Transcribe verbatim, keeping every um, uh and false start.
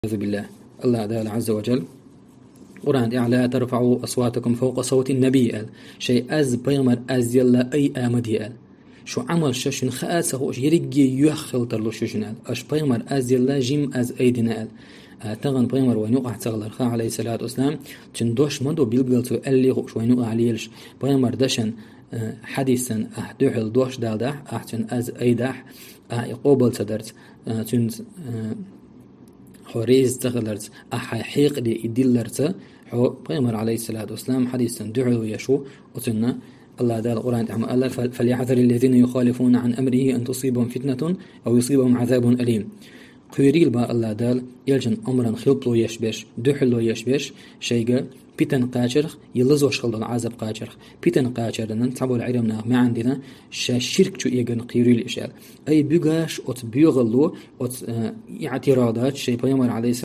والعياذ بالله. АллахӀ Дала Ӏазза ва Джалла Къуръан тӀа: «لا ترفعوا أصواتكم فوق صوت النبي», — аьлла. Шоай аз пайхамара аз ялла ай а ма де аьлла. Шун Ӏамалш шуна хаа ца хууш, ерриге йоах хила тарлу шуна аьлла. Аша пайхамара аз ялла жима аз ай дина аьлла. А, тахан пайхамар вайна юкъахь ца хиларх, Ӏалайхи ссалату вассалам, цуьнан дош ма ду билггал цо аьллий хууш вайна юкъахь лелаш. Пайхамара дашан, а, хьадисан ахь дуьхьал дош даладахь, ахь цуьнан аз айдахь, ахь и къобал ца дарца, а, цуьнца, а, хьо реза ца хиларца, ахь хьайн хьекъале и дилларца, хьо пайхамар, Ӏалайхи ссалату вассалам, хьадисан дуьхьал веш ву, оцунна АллахӀ Дала Къуръан тӀа ма аьлла: «فليحذر الذين يخالفون عن أمره أن تصيبهم فتنة أو يصيبهم عذاب أليم». Кхоьрийла, бах АллахӀ Дала, элчан омран хилпало еш берш, дуьхьало еш берш, шайга питана кхачарх, я лазош хила долу Ӏазап кхачарх. Питана кхачарна цхьаболу Ӏилманах маьӀна дина, ша ширк чу эгар кхоьрийла иш аьлла. Ай буьгаш оцу боьхалло, оцу, э, иӀтирад дац шайн пайхамар, Ӏалайхи